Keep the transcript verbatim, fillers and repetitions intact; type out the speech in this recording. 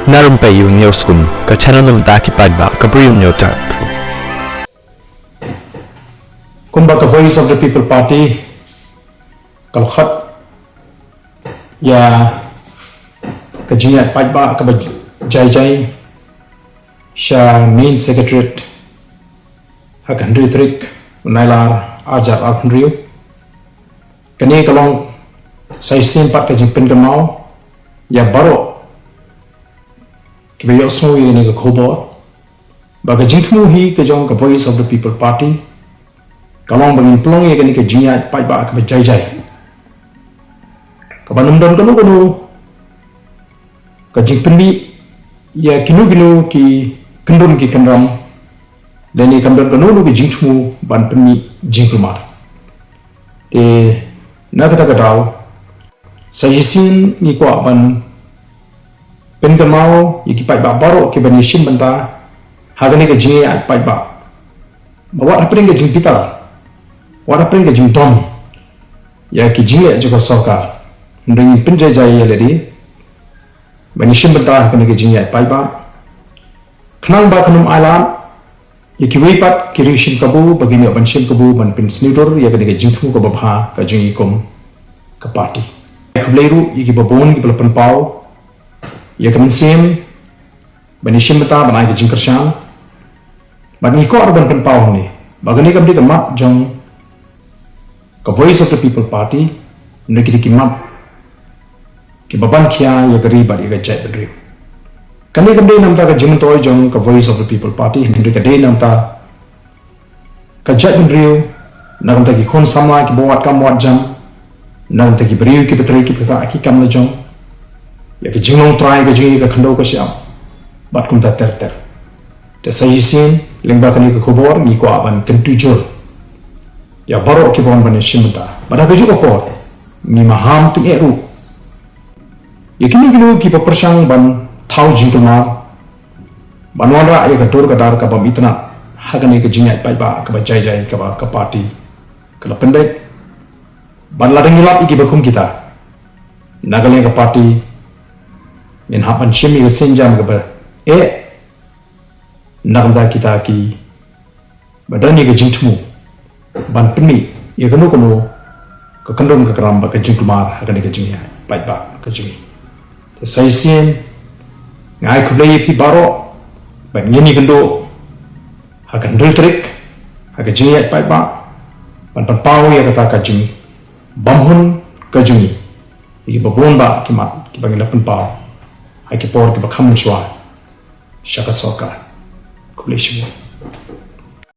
Na Rympei U Hynñiewskum, ka channel na bynta ki paidbah ka Bri U Hynñiewtrep. Kumba ka Voice of the People Party ka la khot ïa ka jingïaid paidbah kaba jai jai sha Main Secretariat ha ka hynriew tarik u Nailar arhajar arphew hynriew. Kane ka long sa shisien pat ka jingpynkynmaw ïa baroh kiba ïohsngew ïa kane ka khubor ba ka jingthmu hi ka jong ka Voice of the People Party ka long ba ngin pynlong ïa kane ka jingïaid paidbah kaba jai jai, kaba ym don kano kano ka jingpynmih ïa kino kino ki kyndon ki kynram, lane kam don kano kano ka jingthmu ban pynmih jingkulmar. Te na kata ka daw sa shisien ngi kwah ban pynkynmaw ïa ki paidbah baroh kiban ïashim bynta ha kane ka jingïaid paidbah ba wat hapdeng ka jingbitar, wat hapdeng ka jingdom ïa ki jingeh jong ka sorkar, hynrei ngin pynjai jai ïa lade ban ïashim bynta ha kane ka jingïaid paidbah, khnang ba kan ym ailad ïa kiwei pat ki riewshim kabu ba kin ïoh ban shim kabu ban pynsniew dur ïa kane ka jingthmu kaba bha ka jong ngi kum ka party. Khublei ruh ïa kiba bun kiba la pynpaw ïa ka mynsiem ban ïashim bynta ban ai ka jingkyrshan. Bad ngi kwah ruh ban pynpaw hangne ba kane kam dei ka mat jong ka Voice of the People Party, hynrei ki dei ki mat kiba ban khia ïa ka ri bad ïa ka jaitbynriew. Kane kam dei namar ka jingmyntoi jong ka Voice of the People Party, hynrei ka dei namar ka jaitbynriew, namar ki khun samla kiba wad kam wad jam, namar ki briew kiba trei kiba ktah ki kam la jong, ïa ka jinglong trai ka jong ngi, ka khyndew ka shyiap bad kumta ter ter. Te sa shisien lyngba kane ka khubor ngi kwah ban kyntu jur ïa baroh kiba wan ban ïashim bynta. Bad ha kajuh ka por ngi maham tyngeh ruh ïa kino kino kiba pyrshang ban thaw jingkulmar, ban wanrah ïa ka dur ka dar ka bym itynnad ha kane ka jingïaid paidbah kaba jai jai kaba ka party ka la pynbeit. Bad lada ngi lap ïa kiba kum kita na ka liang ka party, ngin hap ban shim ïa ka sienjam kaba eh namar kita kiba don ïa ka jingthmu ban pynmih ïa kano kano ka kyndon ka kynram bad ka jingkulmar ha kane ka jingïaid paidbah ka jong ngi. Te sa shisien nga ai khublei ïa phi baroh bad ngin ïakynduh ha ka hynriew tarik ha ka jingïaid paidbah ban pynpaw ïa kata ka jingbymhun ka jong ngi ïa kiba bun bah ki mat kiba ngi la pynpaw ha ki por kiba kham mynshuwa sha ka sorkar. Khublei shibun.